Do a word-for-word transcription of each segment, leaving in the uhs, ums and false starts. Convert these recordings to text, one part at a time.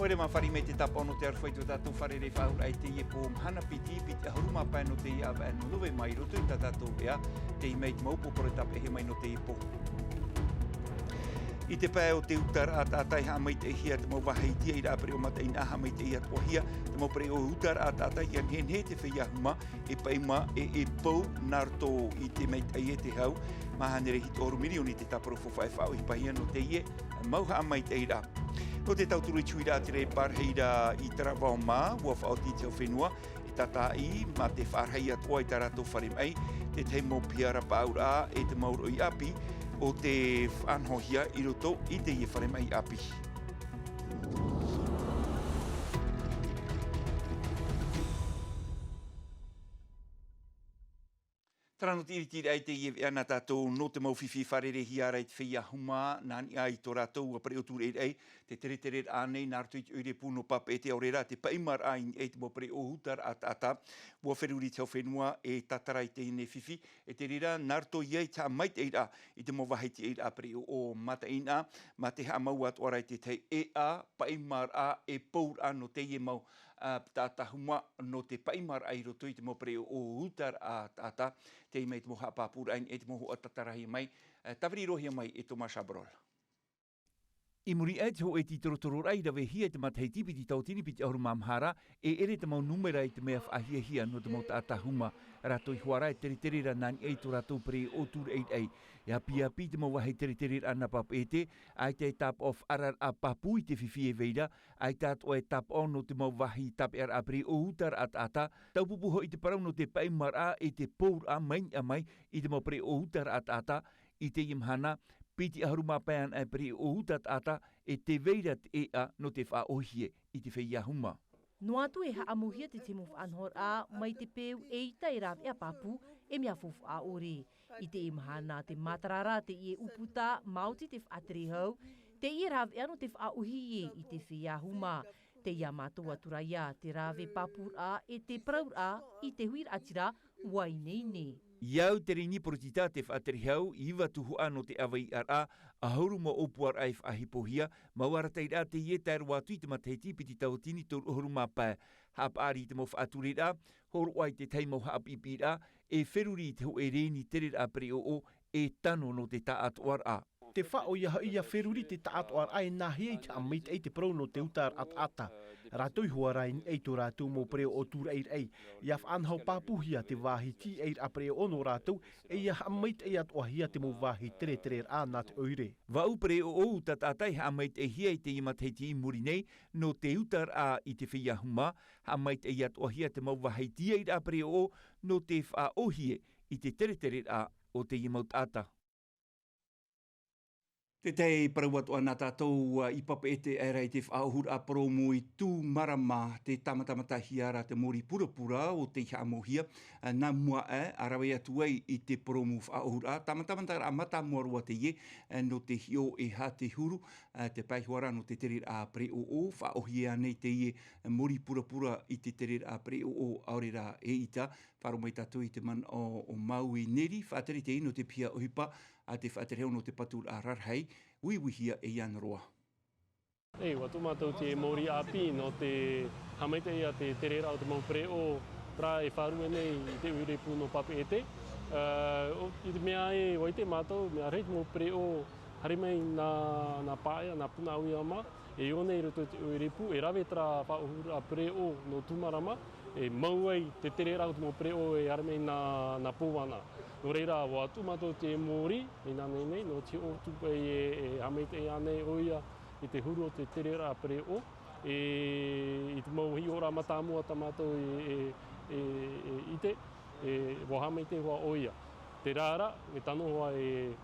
Haere mā, fāriʻi mai te tāpaʻo nō te aroha i tō tātou fārerei faʻaauraʻa i teie pō mahana piti, piti ʻahuru mā pae nō teie ʻāvaʻe nō Novema i roto i tā tātou ʻea, tei mai te mau pōporo e tāpeʻahia mai nō teie pō. I te pae o te utaraʻa taʻata, e haʻamaitaʻihia te mau vāhi tiaʻiraʻa pereʻoʻo mataʻeinaʻa, haʻamaitaʻi atoʻahia te mau pereʻoʻo utaraʻa taʻata, ʻia nehenehe te feiā huma e paʻi mā, e, e pou nā roto i te maitaʻi e te hau, mā hānere hitu ʻahuru mirioni te tāpura faufaʻa e faʻaʻohipahia nō teie mau haʻamaitaʻiraʻa. Nō te tauturu i te huiraʻatira e pārahi ra i Taravao mā, ʻua faʻaoti i te hau fenua e tātaʻi mā te faʻarahi atoʻa i tā rātou fare maʻi, te tahi mau piha rapaʻauraʻa e te mau roʻi ʻāpī o te faʻanahohia i roto i teie fare maʻi ʻāpī. Terā nō te ʻiritiraʻa i teie veʻa nā tātou nō te mau fifi e fārereihia ra i te feiā huma, nā niʻa i tō rātou pereʻoʻo tūreiraʻa, te teretereraʻa nei nā roto i te ʻoire pū nō Papeʻete, ʻaore rā te paʻimaraʻa i niʻa i te mau pereʻoʻo utaraʻa taʻata. ʻUa feruri te hau fenua e tātara i teie nei fifi, e te reira nā roto ia i te haʻamaitaʻiraʻa i te mau vāhi tiaʻiraʻa pereʻoʻo mataʻeinaʻa, mā te haʻamau atoʻa ra i te tahi ʻēʻa, paʻimaraʻa, e pouraʻa nō teie mau ā, taʻata huma nō te paʻimaraʻa i roto i te mau pereʻoʻo utaraʻa taʻata, tei mai te mau haʻapāpūraʻa i niʻa i te mau hoʻa tātarahia mai, ā, tāviri roa hia mai e Thomas Chabrol. I muri aʻe i te hōʻē tītorotororaʻa i ravehia i te matahiti piti tauatini piti ʻahuru mā maha ra, e ʻere te mau nūmera i te mea faʻahiahia nō te mau taʻata huma, rātou iho ā ra e teretere ra nā niʻa i tō rātou pereʻoʻo tūreiraʻa. E ʻāpīʻāpī te mau vāhi teretereraʻa nā Papeʻete, ʻaita e tāpaʻo faʻaararaʻa pāpū i te fifi e vai ra, ʻaita atoʻa e tāpaʻo nō te mau vāhi tāpeʻaraʻa pereʻoʻo utaraʻa taʻata, taupupū hoʻi te parau nō te paʻimaraʻa e te pouraʻa mai niʻa mai i te mau pereʻoʻo utaraʻa taʻata. I teie mahana, piti ʻahuru mā pae anaʻe pereʻoʻo uta taʻata, e tē vai ra te ʻēʻa nō te faʻaʻohie i te feiā huma. Noa atu e haʻamauhia te tahi mau faʻanahoraʻa mai te peu ʻeita e rāveʻa pāpū, e mea faufaʻa ʻore. I teie mahana, tē matara ra teie ʻūputa, maoti te faʻatere hau, teie rāveʻa nō te faʻaʻohie i te feiā huma. Tei ia mātou atu ra ia te rave pāpūraʻa e te parauraʻa i te huiraʻatira ʻua ineine. I au, Tereini Porotita, te faʻatere hau, iva tuhaʻa nō te ʻāvaʻe ʻaraʻa, ʻahuru mau ʻōpuaraʻa e faʻahipohia, mau arataʻiraʻa teie e tae roa atu i te matahiti piti tauatini toru ʻahuru mā pae. Haʻapaʻari i te mau faʻatureraʻa, hōroʻa i te tahi mau haʻapiʻipiʻiraʻa, e feruri i te hōʻē rēni tereraʻa pereʻoʻo, e tano nō te taʻatoʻaraʻa. Te faʻaʻoia hoʻi ʻia feruri te taʻatoʻaraʻa e nāhea i te haʻamaitaʻi te parau nō te utaraʻa taʻata. Rātou iho ā ra i niʻa i tō rātou mau pereʻoʻo tūreiraʻa, ʻia faʻanaho pāpūhia te vāhi tiaʻiraʻa pereʻoʻo nō rātou, e ʻia haʻamaitaʻi atoʻahia te mau vāhi teretereraʻa nā te ʻoire. Vaʻu pereʻoʻo uta taʻata e haʻamaitaʻihia i teie matahiti i muri nei, nō te utaraʻa i te feiā huma, haʻamaitaʻi atoʻahia te mau vāhi tiaʻiraʻa pereʻoʻo, nō te faʻaʻohie i te teretereraʻa o teie mau taʻata. Te tahi parau atoʻa nā tātou, ā, i Papeʻete, ʻaore rā i te faʻaʻohuraʻa porōmu i Tūmarama, tē tāmatamatahia ra te mōrī purapura o tei haʻamauhia, ā, nā mua aʻe, ā, rave atu ai i te porōmu faʻaʻohuraʻa, tāmatamataraʻa mātāmua roa teie, ā, nō te hiʻo e aha te huru, ā, te pae iho ā ra nō te tereraʻa pereʻoʻo, faʻaʻohie ānei teie mōrī purapura i te tereraʻa pereʻoʻo, ʻaore rā eʻita. Faʻaroʻo mai tātou i te manaʻo o Maui Neri, faʻatere teie nō te piha ʻohipa, ā, te faʻatere hau nō te paturaʻa rarahi, uiuihia e Iana Roa. E, ʻua tuʻu mātou te mōrī ʻāpī nō te haʻamaitaʻi i te tereraʻa o te mau pereʻoʻo, terā e faʻarue nei i te ʻoire pū nō Papeʻete. Ā, ʻo, i te mea ē, ʻua ʻite mātou, mea rahi te mau pereʻoʻo, haere mai nā, nā Paea, nā Punaʻauia mā, e ʻō nei i roto i te ʻoire pū, e rave terā faʻaʻohuraʻa pereʻoʻo nō Tūmarama, e mau ai te tereraʻa o te mau pereʻoʻo e haere mai nā, nā Pōvana. Nō reira, ʻua tuʻu mātou te mōrī, i nā nei nei, nō te hiʻo atu paʻi e, e haʻamaitaʻi ānei ʻoia i te huru o te tereraʻa pereʻoʻo, e, i te mau hiʻoraʻa mātāmua tā mātou e, e, e, e ʻite, e, ʻua haʻamaitaʻi hoʻi ʻoia. Terā rā, e tano hoʻi e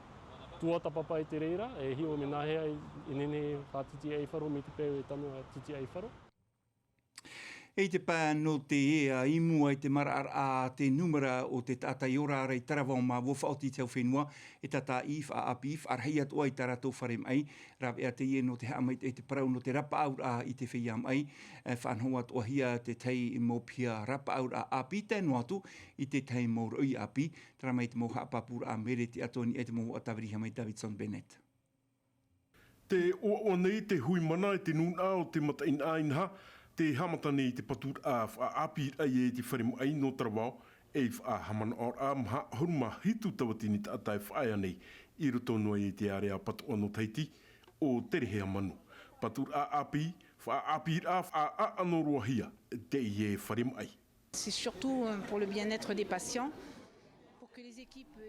tuatāpapa i te reira, e hiʻo mea nāhea i, i nehenehe e faʻatitiʻaifaro mai te peu e tano e titiʻaifaro. I te pae nō te ea, i mua i te maraʻaraʻa a te nūmera o te taʻata e ora ra i Taravao mā, ʻua faʻaoti te hau fenua e tātaʻi, faʻaʻāpī, faʻarahi atoʻa i tā rātou fare maʻi, rāveʻa teie nō te haʻamaitaʻi i te parau nō te rapaʻauraʻa i te feiā maʻi, e, faʻanaho atoʻahia te tahi mau piha rapaʻauraʻa ʻāpī, tae noa atu i te tahi mau roʻi ʻāpī, terā mai te mau haʻapāpūraʻa Mereti Atoni e te mau hoʻa tāviri mai Davidson Bennett. Te ʻoaʻoa nei te hui mana e te nūnaʻa o te mataʻeinaʻa inaha, te haʻamata nei i te paturaʻa faʻaʻāpīraʻa i te fare maʻi nō Taravao, ei faʻahaʻamanaʻoraʻa maha ʻahuru mā hitu tauatini taʻata e faʻaea nei, i roto noa i te area patoʻa nō Tahiti, ʻo Terehea Manu. Paturaʻa ʻāpī, faʻaʻāpīraʻa faʻaʻano roahia, teie fare maʻi. C'est surtout, euh, pour le bien-être des patients.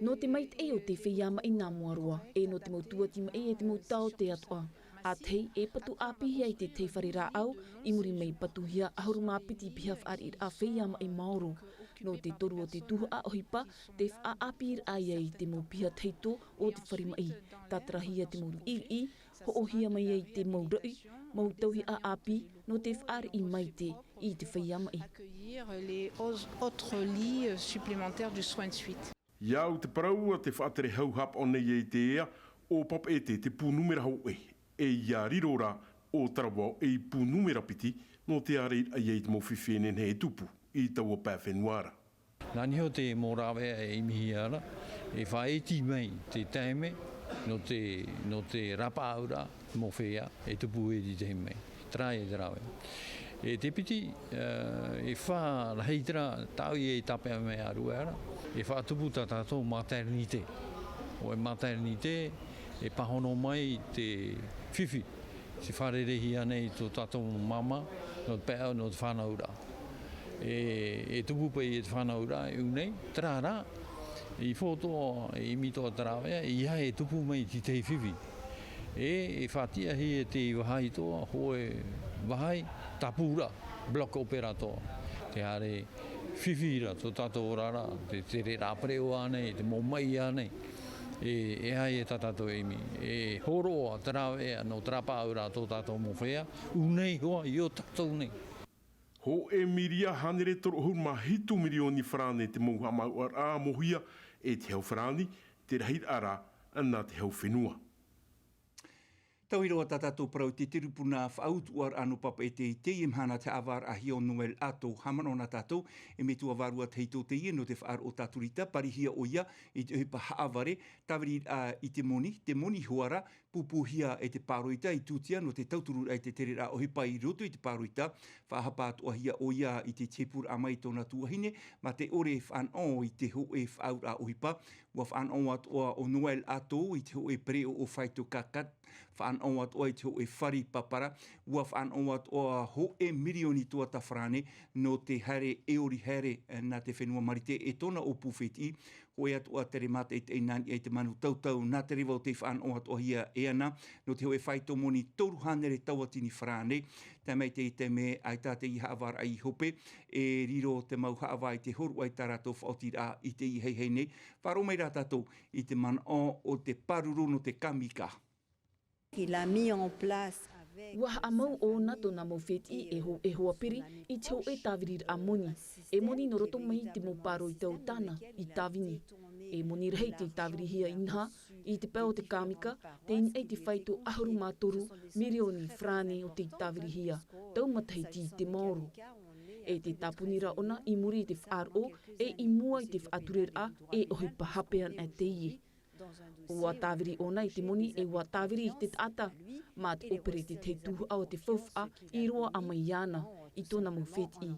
Nō te maitaʻi o te feiā maʻi nā mua roa, e nō te mau tuati maʻi e te mau taote atoʻa. ʻĀtahi e patu ʻāpīhia i te tahi fare rāʻau, i muri mai patuhia ʻahuru mā piti piha fāriʻiraʻa feiā maʻi maoro. Nō te toru o te tuhaʻa ʻohipa, te faʻaʻāpīraʻa ia i te mau piha tahito o te fare maʻi. Tātarahia te mau riʻiriʻi, hoʻohia mai ai te mau raʻi, mau tauihaʻa ʻāpī, nō te fāriʻi maite i te feiā maʻi. Accueillir les au-, autres lits, euh, supplémentaires du soin de suite. Ia au te parau a te faʻatere hau haʻapaʻo nei i te ea, ʻo Papeʻete te pū numera hōʻē, e ia riro rā ʻo Taravao ei pū numera piti, nō te ārairaʻa i te mau fifi e nehenehe e tupu i taua pae fenua ra. Nā niho te mau rāveʻa e ʻimihia ra, e faʻaiti mai te taime nō te, nō te rapaʻauraʻa mau feiā e tupu e te tahi mai. Terā e te rāveʻa. E te piti, eh, e faʻarahi terā tāʻu e tāpeʻa mai a rua ra, e faʻatupu tā tātou maternité. ʻO e maternité, e pāhono mai te fifi. Te fārereihia nei tō tātou māmā, nō te pae, nō te fānauraʻa. E, e tupu paʻi e te fānauraʻa i ʻō nei, terā rā, i fōtoʻa, i mitoʻa te rāveʻa, ʻeiaha e tupu mai te tahi fifi. E, e faʻatiʻahia e te vāhi atoʻa, hōʻē vāhi, tāpūraʻa, bloc opératoire. Te haere fifi ra, tō tātou oraraʻa, te, te tereraʻa pereʻoʻo ānei, te mau maʻi ānei. E, e aha ia tā tātou e ʻimi. E hōroʻa te rāveʻa nō te rapaʻauraʻa tō tātou mau feiā, ʻō nei hoʻi i ʻō tātou nei. Hōʻē miria hānere toru ʻahuru mā hitu mirioni farāne te mau haʻamāuʻaraʻa mōhia e te hau farāni, te rahiraʻa rā, nā te hau fenua. Tauihaʻa tā tātou parau i te tiripuna faʻautuʻaraʻa nō Papeʻete i teie mahana te haʻavāraʻahia o Noel Ato, haʻamanaʻo na tātou, e metua vārua tahito teie nō te faʻaroʻo tāturita, parihia ʻoia i te ʻohipa haʻavare, tāviriraʻa i te moni, te moni hoʻi ra, pūpūhia e te pāroita i tūtia nō te tautururaʻa i te tereraʻa ʻohipa i roto i te pāroita, faʻahapa atoʻahia ʻoia i te tepuraʻa mai tōna tuahine, mā te ʻore e faʻanaʻo i te hōʻē faʻaauraʻa ʻohipa, ʻua faʻanaʻo atoʻa ʻo Noel Ato i te hōʻē pereʻoʻo Faito Kakat, faʻanaʻo atoʻa i te hōʻē fare i Papara, ʻua faʻanaʻo atoʻa hōʻē mirioni tuata farāne, nō te haere e ʻori haere, eh, nā te fenua Marite e tōna ʻōpū fētiʻi, hōʻē atoʻa tere mātaʻitaʻi nā niʻa i te manu tautau nā te reva o tei faʻanaʻo atoʻahia e ana, nō te hōʻē faito moni toru hānere tauatini farāne, tae mai teie taime ʻaita teie haʻavāraʻa i hope, e riro te mau haʻavā i te hōroʻa i tā rātou faʻaotiraʻa i teie haihai nei, faʻaroʻo mai rā tātou i te manaʻo o te pāruru nō te Kamika. Qu'il a mis en place avec ʻUa haʻamau ʻōna tōna mau fētiʻi e hō-, e hoa piri i te hōʻē tāviriraʻa moni. E moni nō roto mai i te mau pāroita o tāna i tāvini. E moni rahi tei tāvirihia inaha, i te pae o te Kamika, tei niʻa i te faito ʻahuru mā toru mirioni farāne o tei tāvirihia, tau matahiti i te maoro. E te tāpuni ra ʻōna i muri i te faʻaroʻo, e i mua i te faʻatureraʻa, e ʻohipa hape ana teie. ʻUa tāviri ʻōna i te moni e ʻua tāviri i te taʻata, mā te ʻōpere te tahi tuhaʻa o te faufaʻa i roaʻa mai iāna, i tōna mau fētiʻi.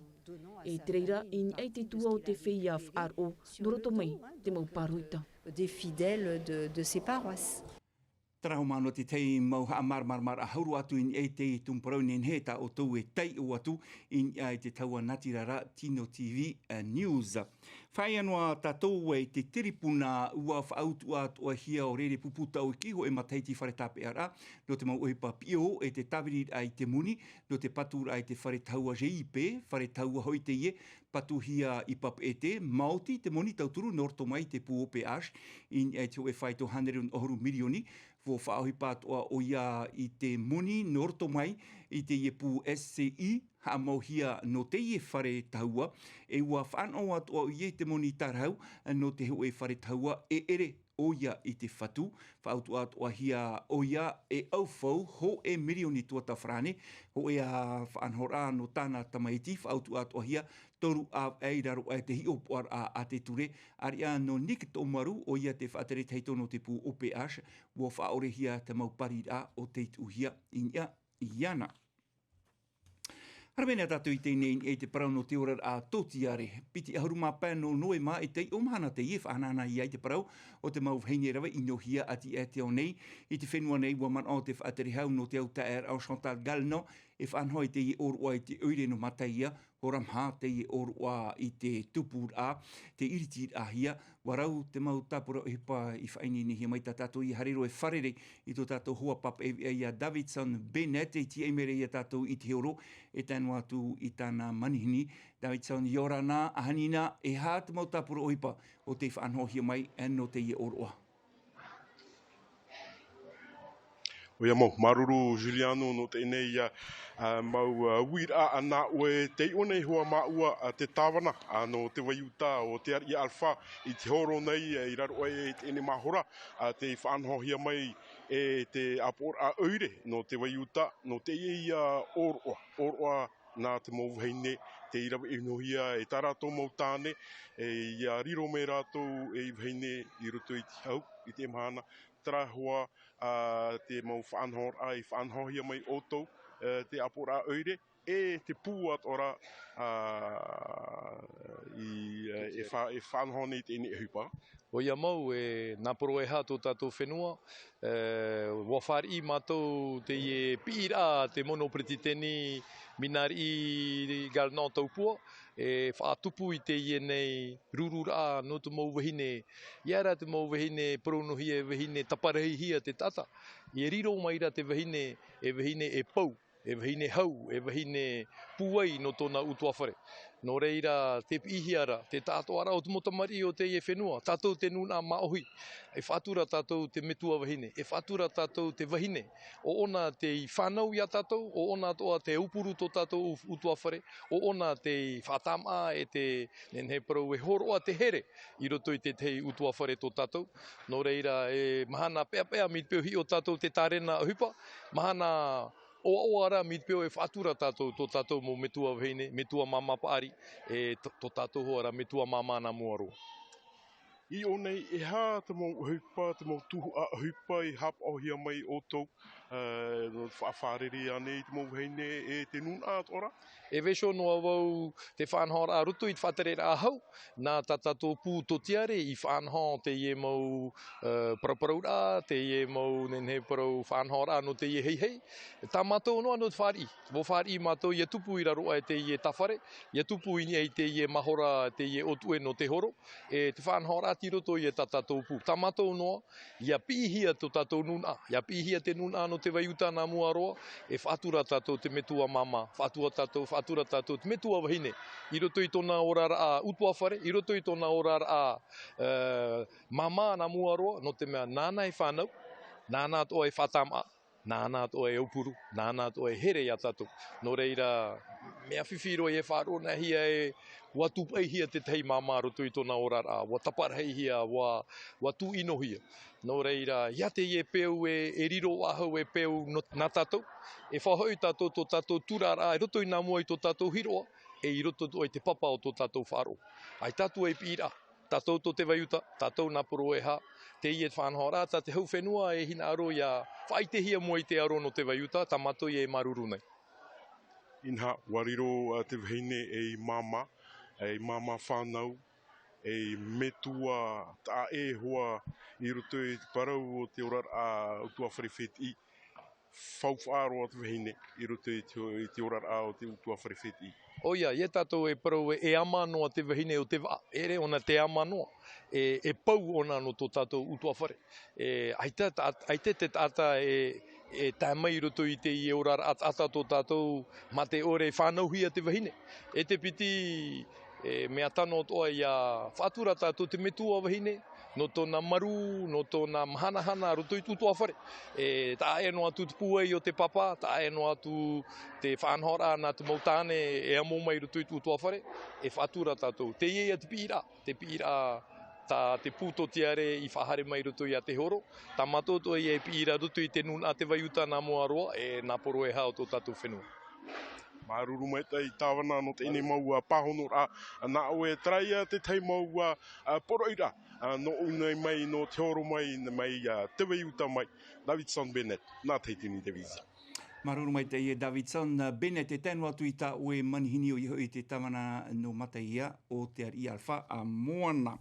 E te reira, i niʻa i te tua o te feiā faʻaroʻo, nō roto mai te mau pāroita. Des fidèles de, de ces paroisses. Terā hoʻi māna te tahi mau haʻamāramaramaraʻa hau roa atu i niʻa i teie tumu parau, nehenehe tā ʻoutou e taiʻo atu i niʻa i te taua natirara Tino T V, eh, News. Faʻaea noa tātou i te tiripuna ʻua faʻautuʻa atoʻahia ʻo Rere Pupu Taoiki hōʻē matahiti fare tāpeʻaraʻa, nō te mau ʻohipa piʻo e te tāviriraʻa i te moni, nō te paturaʻa i te fare tahua G I P, fare tahua hoʻi teie, patuhia i Papeʻete, maoti te moni tauturu nō roto mai i te pū O P H, i niʻa i te hōʻē faito hānere ʻahuru mirioni, ʻua faʻaʻohipa atoʻa ʻoia i te moni nō roto mai i teie pū S C I, haʻamauhia nō teie fare tahua, e ʻua faʻanaʻo atoʻa ʻoia i te moni tārahu nō te hōʻē fare tahua e ʻere ʻoia i te fatu, faʻautuʻa atoʻahia ʻoia e ʻaufau hōʻē mirioni tuata farāne, hōʻē faʻanahoraʻa nō tāna tamaiti, faʻautuʻa atoʻahia toru ʻāvaʻe i raro aʻe i te hiʻopoʻaraʻa a te ture, ʻāreʻa nō Nick Toʻomaru, ʻoia te faʻatere tahito nō te pū O P H, ʻua faʻaʻorehia te mau pariraʻa o tei tuʻuhia i niʻa iāna. Haere mai na tātou i teie nei i te parau nō te oraraʻa tōtiare. Piti ʻahuru mā pae nō Noema e taiʻo mahana teie e faʻahanahana ai te parau o te mau vahine rave ʻinohia ʻati aʻe te ao nei. I te fenua nei, ʻua manaʻo te faʻatere hau nō te au taʻeraʻa o Chantal Galnon e faʻanaho i teie ʻōroʻa i te ʻoire nō Mataia, hora maha teie ʻōroʻa i te tupuraʻa, te ʻiritiraʻahia, ʻUa rau te mau tāpura ʻohipa i faʻaineinehia mai tā tātou i haere roa e fārerei i tō tātou hoa pāpaʻi veʻa ia Davidson Bennett, e tīaʻi mai ra ia tātou i te horo, e tae noa atu i tāna manihini. Davidson, ʻia ora na, ʻahani na, e aha te mau tāpura ʻohipa ʻo tei faʻanahohia mai, e, nō teie ʻōroʻa? ʻOia mau, māuruuru Juliano nō teie nei, ā, ā, mau, ā, uiraʻa nā ʻoe, taiʻo nei hoʻi māua, ā, te tāvana, ā, nō te vaiuta o Te Ariʻi Alpha i te horo nei, ā, i raro aʻe i teie nei mahora, ā, tei faʻanahohia mai e te ʻāpoʻoraʻa ʻoire nō te vaiuta, nō teie ia ʻōroʻa, ʻōroʻa nā te mau vahine, tei rave ʻinohia e tā rātou mau tāne, e ʻia riro mai rātou ei vahine i roto i te hau, i te mahana, terā hoʻi, ā, te mau faʻanahoraʻa i faʻanahohia mai ʻoutou, ā, te ʻāpoʻoraʻa ʻoire, e te pū atoʻa ra, ā, i, ā, e fa-, e faʻanaho nei i teie nei ʻohipa. ʻOia mau, e nā poro e aha tō tātou fenua, e, ʻua fāriʻi mātou teie piʻiraʻa te mono peretiteni Minariʻi Galnon Taupua, e faʻatupu i teie nei rururaʻa nō te mau vahine, ʻia ora te mau vahine parauhia, e vahine taparahihia te taʻata. E riro mai ra te vahine, e vahine e pau, e vahine hau, e vahine pūai nō tōna ʻutuāfare. Nō reira, tē piʻihia ra te taʻatoʻaraʻa o te mau tamariʻi o teie fenua, tātou te nūnaʻa māʻohi. E faʻatura tātou te metua vahine, e faʻatura tātou te vahine, ʻo ʻōna tei fānau ia tātou, ʻo ʻōna atoʻa te aupuru tō tātou ʻu-, ʻutuāfare, ʻo ʻōna tei faʻatāmaʻa e te, nehenehe parau e hōroʻa te here i roto i te tahi ʻutuāfare tō tātou. Nō reira, e mahana peʻapeʻa mai te peu e hiʻo tātou te tārena ʻohipa, mahana ʻoaʻoa ra mai te peu e faʻatura tātou, tō tātou mau metua vahine, metua māmā paʻari, e tō, tō tātou hoʻi ra metua māmā nā mua roa. I ʻō nei, e aha te mau ʻohipa, te mau tuhaʻa ʻohipa i haʻapaʻohia mai ʻoutou, ā, nō te faʻafārerei ānei i te mau vahine e te nūnaʻa atoʻa ra? E vaiiho noa vau te faʻanahoraʻa roto i te faʻatereraʻa hau, nā tā tātou pū tōtiare i faʻanaho teie mau, ā, paraparauraʻa, teie mau nehenehe parau faʻanahoraʻa nō teie heihei. Tā mātou noa nō te fāriʻi. ʻUa fāriʻi mātou ʻia tupu i raro aʻe teie tāfare, ʻia tupu i niʻa i teie mahora, teie ʻōtuʻe nō te horo, e te faʻanahoraʻa tei roto ia tā tātou pū. Tā mātou noa, ʻia piʻihia tō tātou nūnaʻa, ʻia piʻihia te nūnaʻa nō te vaiuta nā mua roa, e faʻatura tātou te metua māmā, faʻatura tātou, faʻatura tātou te metua vahine, i roto i tōna oraraʻa ʻutuāfare, i roto i tōna oraraʻa, ā, māmā nā mua roa, nō te mea nāna e fānau, nāna atoʻa e faʻatāmaʻa, nāna atoʻa e aupuru, nāna atoʻa e here ia tātou. Nō reira, mea fifi roa e faʻaroʻohia e, ʻua tūpaʻihia te tahi māmā roto i tōna oraraʻa, ʻua taparahihia, ʻua, ʻua tūʻinohia. Nō reira, ʻia teie peu e, e riro faʻahou e peu nō, nā tātou, e faʻahoʻi tātou tō tātou tūraraʻa, i roto i nā mua i tō tātou hiroʻa, e i roto atoʻa i te papa o tō tātou faʻaroʻo. ʻAita atu e piʻiraʻa, tātou tō te vaiuta, tātou nā poro e aha, teie faʻanahoraʻa, tā te hau fenua e hinaʻaro ʻia faʻaʻitehia mua i te aro nō te vaiuta, tā mātou ia e māuruuru nei. Inaha, ʻua riro, ā, te vahine ei māmā, ei māmā fānau, ei metua taʻa ʻē hoʻi i roto i te parau o te oraraʻa ʻutuāfare fētiʻi. Faufaʻa roa te vahine i roto i te, i te oraraʻa o te ʻutuāfare fētiʻi. ʻOia, ʻia tātou e parau e, e ama noa te vahine o te vaʻa, ʻeʻere ʻōna te ama noa, e, e pau ʻōna nō tō tātou ʻutuāfare. E, ʻaita, ta-, ʻaita te taʻata e, e tae mai i roto i teie oraraʻa taʻata tō tātou mā te ʻore e fānauhia te vahine. E te piti, e mea tano atoʻa ʻia faʻatura tātou te metua vahine, nō tōna marū, nō tōna mahanahana roto i te ʻutuāfare. E taʻa ʻē noa atu te pūai o te papa, taʻa ʻē noa atu te faʻanahoraʻa nā te mau tāne e amo mai roto i te ʻutuāfare, e faʻatura tātou. Teie ia te piʻiraʻa, te piʻiraʻa tā te pū tōtiare i faʻahaere mai roto ia te horo, tā mātou atoʻa ia e piʻi ra roto i te nūnaʻa te vaiuta nā mua roa, e nā poro e aha o tō tātou fenua. Māuruuru maitaʻi tāvana nō teie mau pāhonoraʻa. Nā ʻoe e tarai ia tētahi mau poroʻiraʻa nō ʻō nei mai nō te horo mai mai te vai uta mai. Davidson Bennett nā Tahiti News Division. Māuruuru maitaʻi e Davidson Bennett. E tae noa atu i tā ʻoe manihini ʻoia hoʻi te tāvana nō Mataia o te ariʻi Alpha a Moana.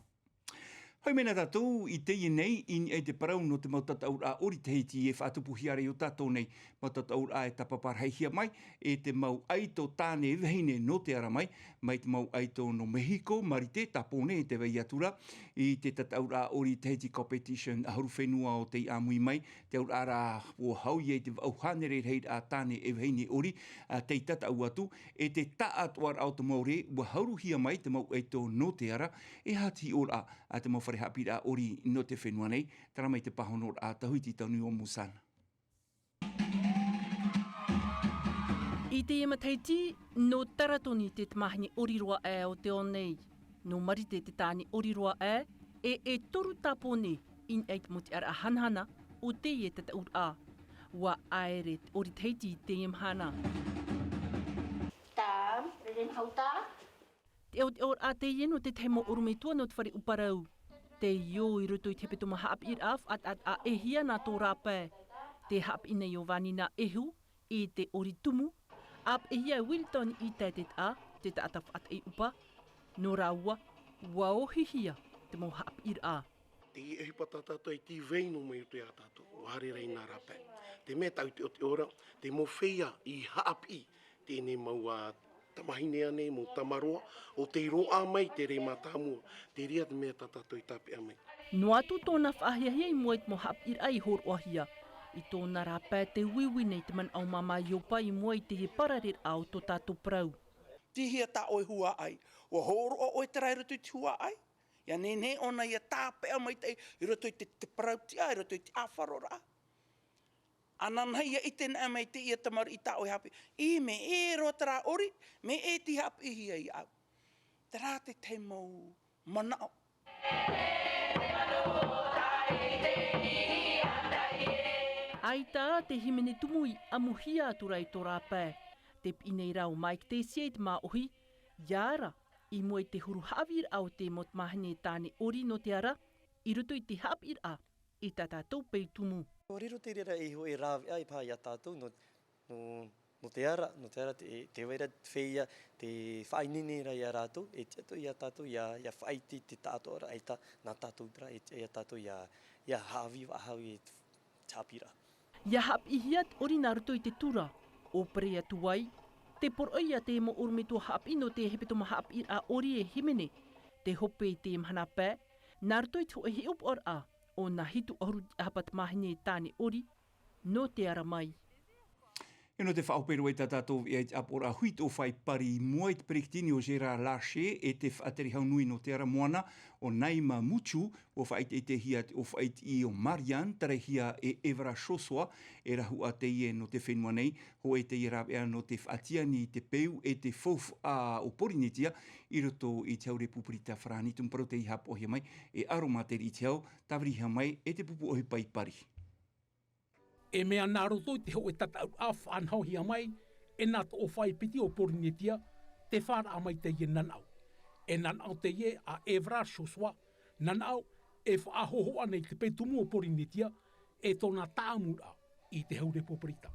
Hoi mena tātou i teie nei i niʻa i te parau nō te mau tataʻuraʻa ʻori Tahiti e faʻatupuhia ra i ō tātou nei mau tataʻuraʻa e tāpapa rahi hia mai e te mau ʻaito tāne vahine nō te ara mai mai te mau ʻaito nō Mehiko, Marite, Tāpōnē e te vai atu ra i te tataʻuraʻa ʻori Tahiti Competition ʻahuru fenua o tei ʻāmui mai. Te auraʻa ra ua hau ia i te vaʻu hānere rahiraʻa tāne e vahine ʻori tei tataʻu atu e te taʻatoʻaraʻa o te mau rē ua hauruhia mai te mau ʻaito nō te ara e hātiʻoraʻa a te mau fare haʻapiʻiraʻa ʻori nō te fenua nei. Tara mai te pāhonoraʻa tauhiti taunui o Musana. I teie matahiti nō Taratoni te tamahine ʻori roa ʻā o te ao nei. Nō Marite te tāne ʻori roa ʻā e e toru Tāpōnē i niʻa i te mau tiʻaraʻa hanahana o teie tataʻuraʻa. Ua ʻaere te ʻori Tahiti i teie mahana. Tā, rere mahau tā. Te ʻaoteʻoraʻa teie nō tētahi mau ʻorometua nō te fare ʻuparau. Tei ō i roto i te hepetoma haʻapiʻiraʻa faʻataʻataʻa ʻehia nā tō rāpae. Te haʻapiʻi nei o Vanina Ehu i te ʻori tumu ʻāpeʻehia e Wilton i tae te taʻa te taʻata faʻataʻi ʻupa. Nō rāua ua ōhihia te mau haʻapiʻiraʻa. Te ʻohipa tā tātou e tīvai noa mai roto iā tātou ua haere rā i nā rāpae. Te mea tāʻu i te ʻoteʻora te mau feiā i haʻapiʻi teie nei mau tamahine ānei mau tamaroa o tei roaʻa mai te rē mātāmua. Te reira te mea tā tātou i tāpeʻa mai. Noa atu tōna faʻahiahia i mua i te mau haʻapiʻiraʻa i hōroʻahia i tōna rāpae te uiui nei te manaʻo māmā iopa i mua i te parareraʻa o tō tātou parau. Tihia tā ʻoe huaʻai ua hōroʻa ʻoe te rā i roto i te huaʻai. Ia nehenehe ʻōna ia tāpeʻa maitaʻi i roto i te parau tiʻa i roto i te ʻāfaroraʻa. Ananahi ia ʻite naʻe mai teie tamariʻi tā ʻoe haʻapiʻi i mea ʻē roa te rā ʻori mea ʻē te haʻapiʻihia i au. Te rā te tahi mau manaʻo. ʻAita te hīmene tumu i ʻamuhia atu rā i tō rāpae. Te piʻi nei rā o Mike Tesia i te māʻohi ia ara i mua i te huru haʻaviraʻa o te mau tamahine tāne ʻori nō te ara i roto i te haʻapiʻiraʻa i tā tātou peu tumu. Ua riro te reira e hoʻi rāveʻa i pā iā tātou nō nō te ara nō te ara te vai ra te feiā te faʻaineine ra iā rātou e tiʻa atu iā tātou ia faʻaite te taʻatoʻaraʻa ʻaita nā tātou ra e tiʻa iā tātou ia haʻavī vaʻahau i te haʻapiʻiraʻa. Ia haʻapiʻihia te ʻori nā roto i te tura ʻōpere atu ai te poroʻi a te mau ʻorometua haʻapiʻi nō te hepetoma haʻapiʻiraʻa ʻori e hīmene te hope i te mahana pae nā roto i te hoʻe hiʻopoʻaraʻa o nā hitu ʻahuru te ʻahapa tamahine tāne ʻori nō te ara mai. E nō te faʻahope roa i tā tātou veʻa i te ʻāpoʻoraʻa hui tō fai pari i mua i te peretiteni o Gérard Larcher e te faʻatere hau nui nō te ara moana o Naima Muchu. Ua faʻaiteitehia te ʻōfaʻi tiʻi o Marianne tarahia e Evra Joshua e rahuʻa teie nō te fenua nei. Hoʻē teie rāveʻa nō te faʻatiani i te peu e te faufaʻa o Porinetia i roto i te hau repupirita farāni tumu parau tei haʻapoʻohia mai e ʻaro māteri i te hau tāviriha mai e te pupu ʻohipa i pari. E mea nā roto i te hoʻē tataʻuraʻa faʻanahohia mai e nā toʻo fai piti o Porinetia te fāraʻa mai teie nanaʻo. E nanaʻo teie a Evra Joshua nanaʻo e faʻahohoʻa nei te peu tumu o Porinetia e tōna tāʻamuraʻa i te hau repupirita.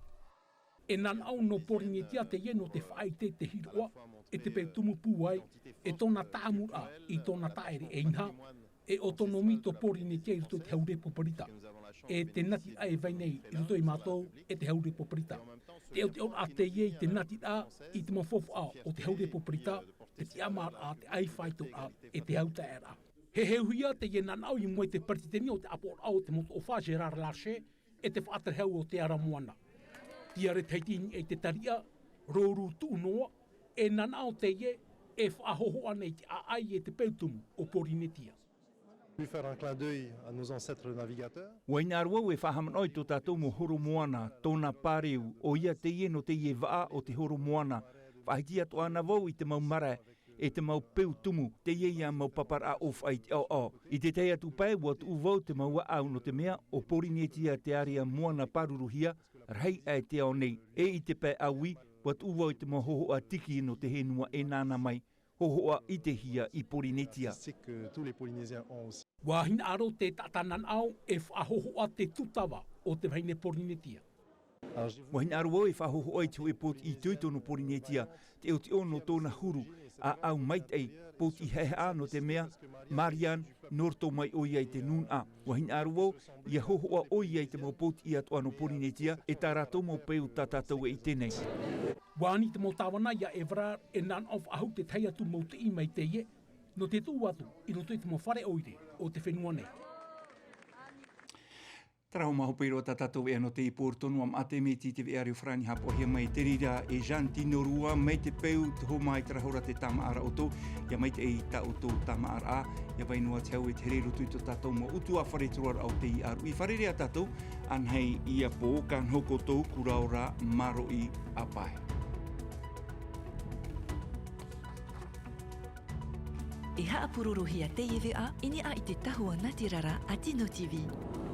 E nanaʻo nō Porinetia teie nō te faʻaite te hiroʻa e te peu tumu pūai e tōna tāʻamuraʻa i tōna taʻere e inaha e ʻotonomi tō Porinetia i roto i te hau repupirita. E te natiraʻa e vai nei i roto i mātou e te hau repupirita. Te ʻaoteʻoraʻa teie i te natiraʻa i te mau faufaʻa o te hau repupirita te tiʻamāraʻa te ʻaifaitoraʻa e te hau taʻeraʻa. Heheuhia teie nanaʻo i mua i te peretiteni o te ʻāpoʻoraʻa o te mau toʻofa Gérard Larcher e te faʻatere hau o te ara moana. Tiare tahiti i niʻa i te tariʻa rōrū tuʻu noa e nanaʻo teie e faʻahohoʻa nei te ʻaʻai e te peu tumu o Porinetia. Ua ʻina roa au e faʻahaʻamanaʻo i tō tātou mau horo moana tōna pāreu ʻoia teie nō teie vaʻa o te horo moana. Faʻahiti atoʻa ana vau i te mau marae e te mau peu tumu teie ia mau paparaʻa ʻōfaʻi i te ʻaoʻao. I tētahi atu pae ua tuʻu vau te mau ʻaʻau nō te mea o Porinetia te area moana pāruruhia rahi aʻe te ao nei e i te pae ʻaui Ua tuʻu vau i te mau hōhoʻa tiki nō te fenua e nānā mai, hōhoʻa ʻitehia i Porinetia. Ua hinaʻaro te taʻata nanaʻo e faʻahōhoʻa te tūtava o te vahine Porinetia. Ua hinaʻaro vau e faʻahōhoʻa i te hōʻē pōtiʻi itoito nō Porinetia, te ʻotiʻono tōna huru, ʻāʻau maitaʻi, pōtiʻi haʻehaʻa nō te mea, Marianne, nō roto mai ʻoia i te nūnaʻa. Ua hinaʻaro vau, ʻia hōhoʻa ʻoia i te mau pōtiʻi atoʻa nō Porinetia, e tā rātou mau peu tā tātou e ʻite nei. Ua ani te mau tāvana iā Everard e nanaʻo faʻahou te tahi atu mau tiʻi mai teie, nō te tuʻu atu i roto i te mau fare ʻoire o te fenua nei. Tarahu mahope roa tā tātou e ano te ipor tonu a maʻate me tī te veʻa reo farani hapoʻahia mai te reira e Jean Tino Rua mai te peu te homa i te rahora te tamaʻa ra ʻoutou. Ia maitaʻi tā ʻoutou tamaʻaraʻa, ia vai noa te hau e te here i roto i tō tātou mau ʻutuāfare te roaraʻa o te iaru i fārerei ā tātou. Anahe ia pō ka noho koutou kura ora maroʻi apae. E haʻapurorohia teie veʻa i niʻa i te tahua natirara a Tino TV.